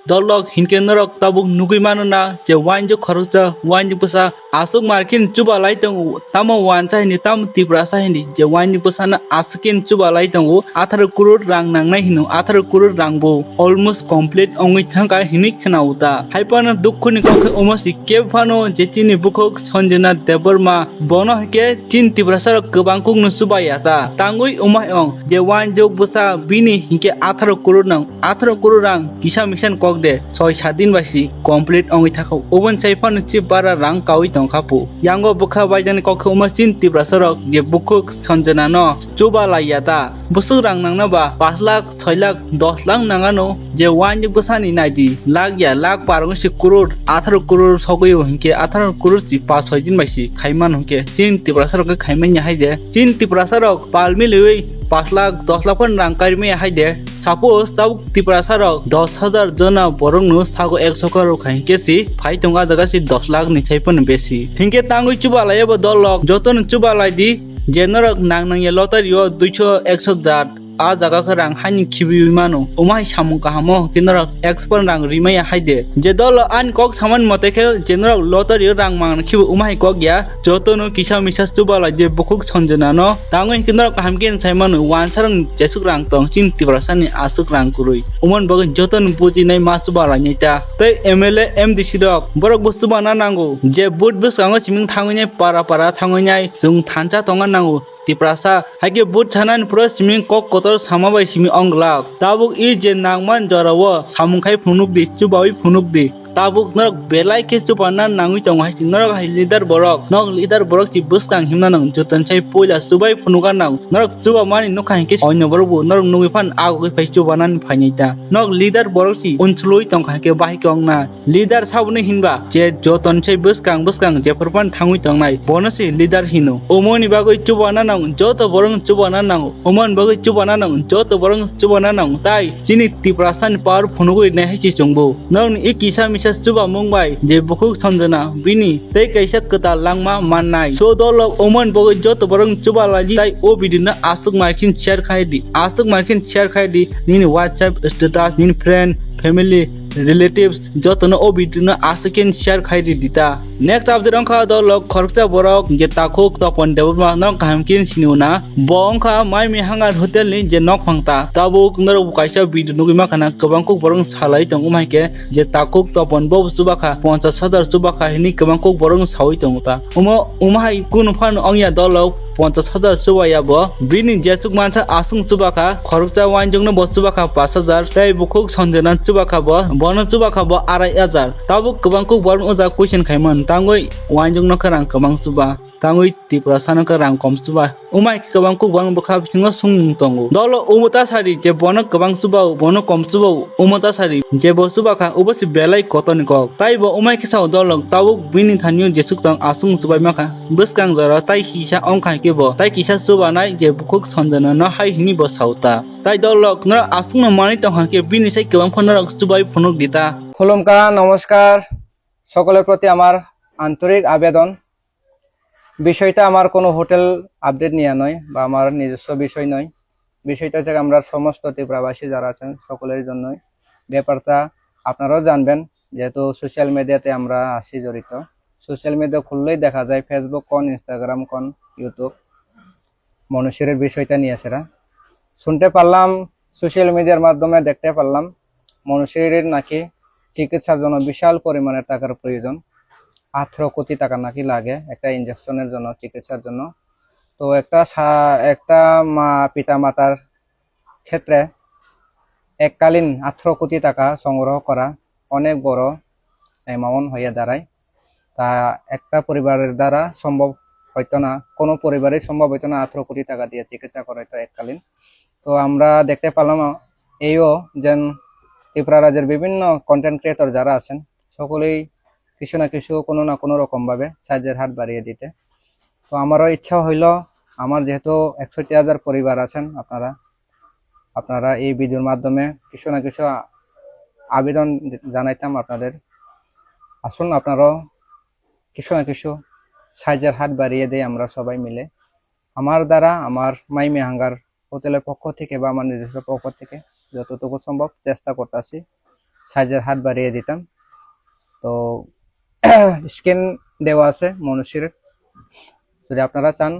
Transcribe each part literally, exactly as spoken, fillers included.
Dolok hinkhe norok tabuk nugui mano na je wainjwk khoroksa, wainjwk bwsa aswk mar khe chuba lai tongo, tamo wansa hini, tamo Tiprasa hini, je wainjwk bwsano aswk khe chuba lai tongo, atharo crore rang nangnai hino, atharo crore rang bo almost complete wngwi thangkha hinwi khwnao ta. Haiphano dukhuni kok khe omo si kebo phano je chini bukhuk Sanjana Debbarma, bono hinkhe chini Tiprasa rok kwbang kokno chuba ya ta. Tangwi omo hai ong je wainjwk bwsa bini hinkhe atharo crore nang, atharo crore rang kisa misa ni kok de, soi sat din bai si complete wngwi thakha. Oboni sai phano chi bara rang kaui tongkha pu. Yango bwkha baijani kok khe omo chini Tiprasa rok je bukhuk Sanjana no chuba lai ya ta. Bwswk rang nangna ba, pash lakh, soi lakh, dos lakh nangano, je wainjwk bwsani naidi, lakh ya, lakh par wngwi se crore, atharo crore sogwi o hinkhe, atharo crore si pash soi din bai si khaimano hinkhe, chini Tiprasa rok khe khaimanya hai de. Chini Tiprasa rok pal miliui pash lakh, dos lakh phano rang karimaya hai de. Suppose tabuk Tiprasa rok dos hajar jona borok no sago ekso crore kha hinkhe si phai tongo, ah jaga si dos lakh ni sai phano besi. Hinkhe tangwi chuba lai abo dolok, joto no chuba lai di. Je norok nang nang ya lottery o duiso ekso jar, ah jaga khe rang haini khibiui mano. Omo hai samung kaham o khe norok expert rang rimaya hai de. Je dolo ani kok samani mote khe je norok lottery o rang mangna khibi omo hai kok ya. Joto no kisa misa chuba lai je bukhuk Sanjana no. Tangwi khe norok kaham khe sai mano, wansa rang jesuk rang tong chini Tiprasa ni aswk rang kwrwi. Omo ni bagwi joto no bujinai ma chuba lai nai ta. Tei M L A, M D C rok borok bo chuba na nango. Je vote bwskango siming thangwi nai para para thangwi nai chwng thansa tongna nango. Tiprasa, hai khe vote sanani pore simi kok kotor sama bai simi ong glak. Tabuk i je nangman jorao samung khai phunuk di, chubaui phunuk di. Tabuk norok belai khe chuba na nangwi tongo hai se norok hai leader borok. Nok leader borok si bwskang himna nang joton sai puila chubai phunuka nang. Norok chuba mani nukha hinkhe onyo borok bo norok nugwi phan agogwi phai chuba nani phainai ta. Nok leader borok si unsulwi tongkha hinkhe bahai khe ong na. Leader saboni hinba je joton se bwskang bwskang jephru phan thangwi tongnai, bono se leader hino. Omoni bagwi chubana nang, joto borok chubana nang, omoni bagwi chubana nang, joto borok chubana nang. Tai chini Tiprasani power phunugwi nai hai se chwngbo. Nokni i kisa misa chubamung bai je bukhuk Sanjana bini tei kaisa kwtal langma mannai. So dolok omoni bagwi joto borok chuba laidi tai o video no aswk mai khin share khai di, aswk mai khin share khai di nini WhatsApp status, nini friend, family, relatives jotono o video no aswk khe share khai ridi ta. Next update wngkha dolok khoroksa borok je takhuk Topon Debbarma no kaham khe sini una. Bo wngkha mai mi hangar hotel ni je nok phang ta. Tabuk norok bo kaisa video nugwi mankha na kwbang kuk borok salai tongo hai khe je takhuk Topon bo chubakha ponchash hajar chubakha hinwi kwbang kuk borok sawi tongo ta. Omo, omo hai kunu phano wngya dolok ponchash hajar chubaya bo. Bini jesuk mansa aswk chubakha, khoroksa wainjokno bo chubakha pash hajar, tei bukhuk Sanjana chubakha bo, bono chubakha bo arai hajar. Tabuk kwbang kuk borok o jaga question khaimani, tangwi wainjokno khe rang kwbang chuba, tangwi Tiprasano khe rang kom chuba. Omai khe kwbang kuk borok bwkha bisingo songmung tongo. Dolo omo ta sari je bono kwbang chuba, bono kom chuba, omo ta sari je bo chubakha, obo se belai kotorni kok. Tai bo omai khe sao dolok, tabuk bini thanio jesuk tong aswk chubai makha. Bwskang jora tai kisa wngkha khe bo, tai kisa chubanai je bukhuk Sanjana no hai hini bo sao ta. Tai dolok norok aswkno manwi tongkha khe bini sai kwbang phano norok chubai phunuk di ta. খুলুমকা, নমস্কার, সকলের প্রতি আমার আন্তরিক আবেদন। বিষয়টা আমার কোনো হোটেল আপডেট নিয়ে নয় বা আমার নিজস্ব বিষয় নয়। বিষয়টা হচ্ছে আমরা সমস্ত ত্রিপুরাবাসী যারা আছেন সকলের জন্যই। ব্যাপারটা আপনারাও জানবেন, যেহেতু সোশ্যাল মিডিয়াতে আমরা আছি জড়িত। সোশ্যাল মিডিয়া খুললেই দেখা যায় Facebook কোন, Instagram কোন, YouTube, মনুষ্যের বিষয়টা নিয়ে আসেরা। শুনতে পারলাম, সোশ্যাল মিডিয়ার মাধ্যমে দেখতে পারলাম, মনুষ্যের নাকি চিকিৎসার জন্য বিশাল পরিমাণের টাকার প্রয়োজন। আঠারো কোটি টাকা নাকি লাগে একটা ইনজেকশনের জন্য, চিকিৎসার জন্য। তো একটা সা-, একটা মা, পিতা মাতার ক্ষেত্রে এককালীন আঠারো কোটি টাকা সংগ্রহ করা অনেক বড় অ্যামাউন্ট হয়ে দাঁড়ায়। তা একটা পরিবারের দ্বারা সম্ভব হইতো না, কোনো পরিবারেই সম্ভব হইতো না আঠারো কোটি টাকা দিয়ে চিকিৎসা করাইতো এককালীন। তো আমরা দেখতে পারলাম এইও যেন ত্রিপুরা রাজ্যের বিভিন্ন কন্টেন্ট ক্রিয়েটর যারা আছেন, সকলেই কিছু না কিছু, কোনো না কোনো রকমভাবে সাহায্যের হাত বাড়িয়ে দিতে। তো আমারও ইচ্ছা হইল, আমার যেহেতু একষট্টি হাজার পরিবার আছেন আপনারা, আপনারা এই ভিডিওর মাধ্যমে কিছু না কিছু আ-, আবেদন জানাইতাম আপনাদের। আসুন, আপনারাও কিছু না কিছু সাহায্যের হাত বাড়িয়ে দেই আমরা সবাই মিলে। আমার দ্বারা, আমার মাইমি হাঙ্গার হোটেলের পক্ষ থেকে বা আমার নিজস্ব পক্ষ থেকে যতটুকু সম্ভব চেষ্টা করতেছি। সাহায্যের হাত বাড়িয়ে দিতাম। তো স্ক্রিন দেওয়া আছে মনুষ্যের, যদি আপনারা চান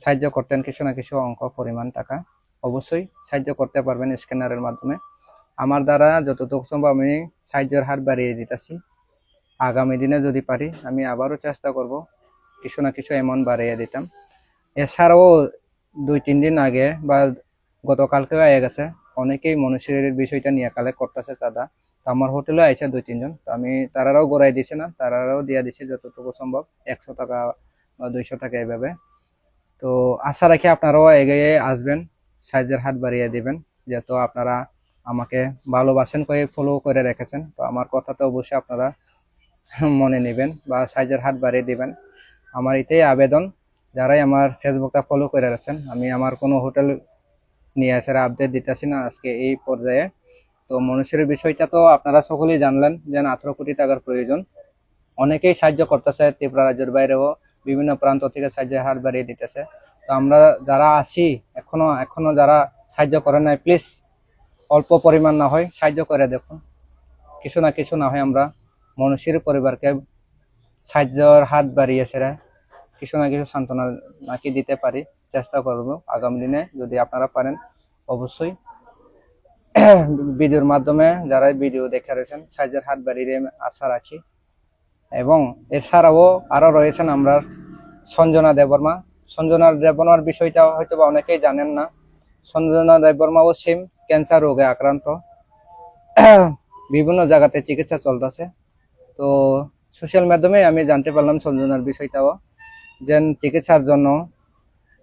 সাহায্য করতেন কিছু না কিছু অঙ্ক পরিমাণ টাকা, অবশ্যই সাহায্য করতে পারবেন স্ক্যানারের মাধ্যমে। আমার দ্বারা যতটুকু সম্ভব আমি সাহায্যের হাত বাড়িয়ে দিতেছি। আগামী দিনে যদি পারি আমি আবারও চেষ্টা করব কিছু না কিছু অ্যামাউন্ট বাড়িয়ে দিতাম। এছাড়াও দুই তিন দিন আগে বা গতকালকেও আয়া গেছে, অনেকেই মনুষ্যের বিষয়টা নিয়ে কালেক্ট করতেছে চাঁদা। তো আমার হোটেলে আইসা দুই তিনজন, তো আমি তারারাও গড়াই দিছে না, তারারাও দিয়া দিছে যতটুকু সম্ভব, একশো টাকা বা দুইশো টাকা এভাবে। তো আশা রাখি আপনারাও এগিয়ে আসবেন, সাহায্যের হাত বাড়িয়ে দিবেন, যেহেতু আপনারা আমাকে ভালোবাসেন করে ফলো করে রেখেছেন। তো আমার কথা তো অবশ্যই আপনারা মনে নেবেন বা সাহায্যের হাত বাড়িয়ে দিবেন। আমার এটাই আবেদন, যারাই আমার ফেসবুকটা ফলো করে রাখছেন, আমি আমার কোনো হোটেল নিয়ে আসার আপডেট দিতেছি না আজকে এই পর্যায়ে। তো মনুষ্যের বিষয়টা তো আপনারা সকলেই জানলেন যে আঠারো কোটি টাকার প্রয়োজন। অনেকেই সাহায্য করতেছে, ত্রিপুরা রাজ্যের বাইরেও বিভিন্ন প্রান্ত থেকে সাহায্যের হাত বাড়িয়ে দিতেছে। তো আমরা যারা আছি এখনো, এখনো যারা সাহায্য করেন নাই, প্লিজ অল্প পরিমাণ না হয় সাহায্য করে দেখুন, কিছু না কিছু না হয় আমরা মনুষ্যের পরিবারকে সাহায্যর হাত বাড়িয়ে সেরা কিছু না কিছু সান্ত্বনা নাকি দিতে পারি। চেষ্টা করব আগামী দিনে, যদি আপনারা পারেন অবশ্যই ভিডিওর মাধ্যমে, যারা ভিডিও দেখে রয়েছেন, সাহায্যের হাত বাড়িয়ে দিয়ে আমি আশা রাখি। এবং এছাড়াও আরও রয়েছেন আমরা সঞ্জনা দেববর্মা। সঞ্জনা দেববর্মার বিষয়টা হয়তো বা অনেকেই জানেন না। সঞ্জনা দেববর্মাও সেম ক্যান্সার রোগে আক্রান্ত, বিভিন্ন জায়গাতে চিকিৎসা চলতেছে। তো সোশ্যাল মাধ্যমে আমি জানতে পারলাম সঞ্জনার বিষয়টাও, যে চিকিৎসার জন্য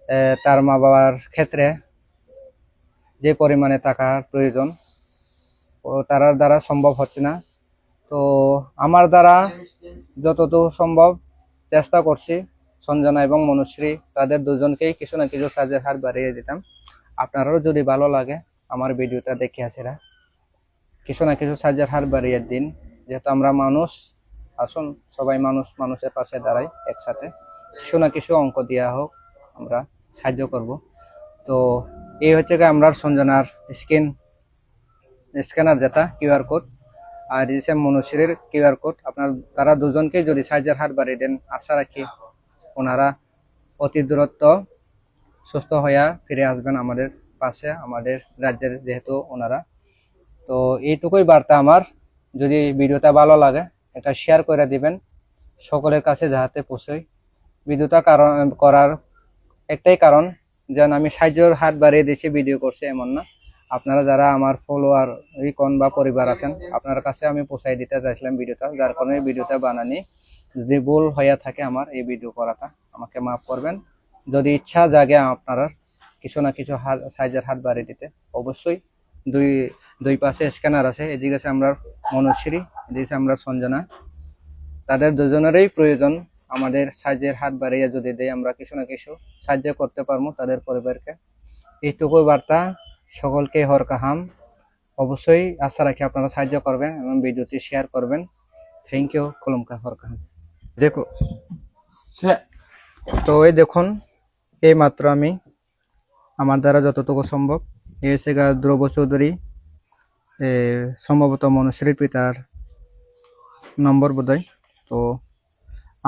এ, তার মা বাবার ক্ষেত্রে যে পরিমাণে টাকার প্রয়োজন, ও তার দ্বারা সম্ভব হচ্ছে না। তো আমার দ্বারা যতটুকু সম্ভব চেষ্টা করছি সঞ্জনা এবং মনুশ্রী, তাদের দুজনকেই কিছু না কিছু সাহায্যের হাত বাড়িয়ে দিতাম। আপনারারও যদি ভালো লাগে আমার ভিডিওটা দেখে আসেরা, কিছু না কিছু সাহায্যের হাত বাড়িয়ে দিন। যেহেতু আমরা মানুষ, আসুন সবাই মানুষ, মানুষের পাশে দাঁড়াই একসাথে। কিছু না কিছু অঙ্ক দেওয়া হোক, আমরা সাহায্য করব। তো এই হচ্ছে গিয়ে আমরা সঞ্জনার স্ক্রিন স্ক্যানার, যেটা কিউআর কোড, আর এই যে মনুশ্রীর কিউআর কোড। আপনার, তারা দুজনকে যদি সাহায্যের হাত বাড়িয়ে দেন, আশা রাখি ওনারা অতি দ্রুত সুস্থ হইয়া ফিরে আসবেন আমাদের পাশে, আমাদের রাজ্যের যেহেতু ওনারা। তো এইটুকুই বার্তা আমার। যদি ভিডিওটা ভালো লাগে, একটা শেয়ার করে দিবেন সকলের কাছে, যাহাতে পৌঁছয়। ভিডিওটা কারণ, করার একটাই কারণ, যেন আমি সাহায্যর হাত বাড়িয়ে দিচ্ছি, ভিডিও করছে এমন না। আপনারা যারা আমার ফলোয়ার, ইকন বা পরিবার আছেন, আপনার কাছে আমি পৌঁছাই দিতে চাইছিলাম ভিডিওটা, যার কারণে ভিডিওটা বানানি। যদি ভুল হয়ে থাকে আমার এই ভিডিও করাটা, আমাকে মাফ করবেন। যদি ইচ্ছা জাগে আপনার কিছু না কিছু হা-, সাহায্যের হাত বাড়িয়ে দিতে, অবশ্যই দুই, দুই পাশে স্ক্যানার আছে, এদিকে আছে আমরা মনুশ্রী, এদিকে আছে আমরা সঞ্জনা। তাদের দুজনেরই প্রয়োজন আমাদের সাহায্যের হাত বাড়িয়ে যদি দেয়, আমরা কিছু না কিছু সাহায্য করতে পারবো তাদের পরিবারকে। এইটুকু বার্তা, সকলকে হর কাহাম। অবশ্যই আশা রাখি আপনারা সাহায্য করবেন এবং ভিডিওটি শেয়ার করবেন। থ্যাংক ইউ, খুলুমকা হর কাহাম। দেখো, তো এই দেখুন, এই মাত্র আমি আমার দ্বারা যতটুকু সম্ভব, এই হচ্ছে গা ধ্রুব চৌধুরী, এ, সম্ভবত মনুশ্রীর পিতার নম্বর বোধহয়। তো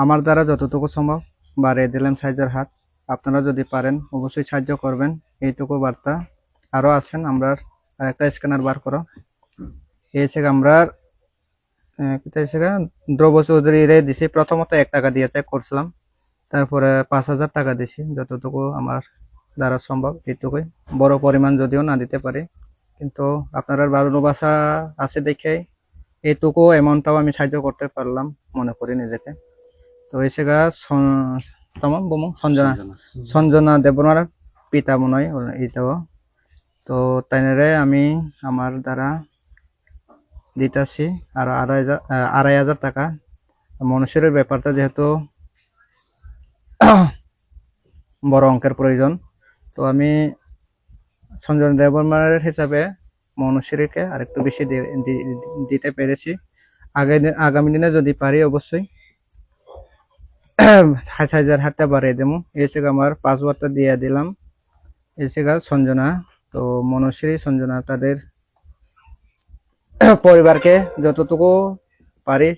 আমার দ্বারা যতটুকু সম্ভব বাড়িয়ে দিলাম সাহায্যের হাত। আপনারা যদি পারেন অবশ্যই সাহায্য করবেন, এইটুকু বার্তা। আরও আছেন, আমরা আরেকটা স্ক্যানার বার করো। এই হচ্ছে গা আমরা, এ, কোথায় হচ্ছে গা? ধ্রুব চৌধুরীরে দিছি, প্রথমত এক টাকা দিয়ে চেক করছিলাম, তারপরে পাঁচ হাজার টাকা দিছি, যতটুকু আমার দ্বারা সম্ভব এইটুকুই। বড় পরিমাণ যদিও না দিতে পারি, কিন্তু আপনার ভালোবাসা আছে দেখে এইটুকু অ্যামাউন্টটাও আমি সাহায্য করতে পারলাম মনে করি নিজেকে। তো এই সেগা সন-, তমা বুমু সঞ্জনা, সঞ্জনা। সঞ্জনা দেববর্মার পিতা মনে হয় এইটাও। তো তাইনারে আমি আমার দ্বারা দিতাছি আরো আড়াই হাজার, আহ, আড়াই হাজার টাকা। মনুষ্যের ব্যাপারটা যেহেতু বড় অঙ্কের প্রয়োজন, তো আমি সঞ্জনা দেববর্মার হিসাবে মনুশ্রীকে আরেকটু বেশি দি-, দি-, দিতে পেরেছি। আগে দি-, আগামী দিনে যদি পারি অবশ্যই সাত হাজার হাতটা বাড়িয়ে দেবো। এসে আমার পাসওয়ার্ডটা দিয়ে দিলাম। এসে গা সঞ্জনা, তো মনুশ্রী, সঞ্জনা তাদের পরিবারকে যতটুকু পারি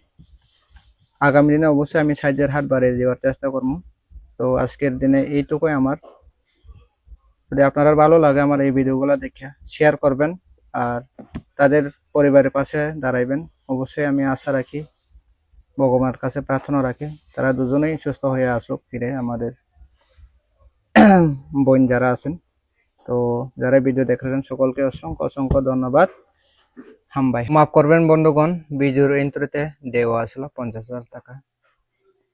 আগামী দিনে অবশ্যই আমি সাহায্যের হাত বাড়িয়ে দেওয়ার চেষ্টা করবো। তো আজকের দিনে এইটুকুই আমার। যদি আপনার ভালো লাগে আমার এই ভিডিওগুলো দেখে শেয়ার করবেন, আর তাদের পরিবারের পাশে দাঁড়াইবেন। অবশ্যই আমি আশা রাখি, ভগবানের কাছে প্রার্থনা রাখি, তারা দুজনেই সুস্থ হয়ে আসুক ফিরে, আমাদের বোন যারা আছেন। তো যারা ভিডিও দেখলেন সকলকে অসংখ্য অসংখ্য ধন্যবাদ। হামবাই। মাফ করবেন বন্ধুগণ, ভিডিওর ইন্ট্রোতে দেওয়া আসলো পঞ্চাশ হাজার টাকা।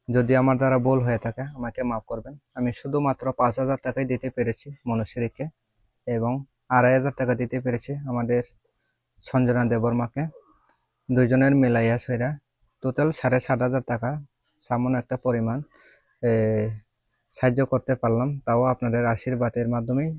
যদি আমার দ্বারা ভুল হয়ে থাকে আমাকে মাফ করবেন। আমি শুধুমাত্র পাঁচ হাজার টাকাই দিতে পেরেছি মনুশ্রীকে এবং আড়াই হাজার টাকা দিতে পেরেছি আমাদের সঞ্জনা দেববর্মাকে। দুইজনের মিলাইয়া সইরা টোটাল সাড়ে সাত হাজার টাকা সামান্য একটা পরিমাণ, এ, সাহায্য করতে পারলাম, তাও আপনাদের আশীর্বাদের মাধ্যমেই।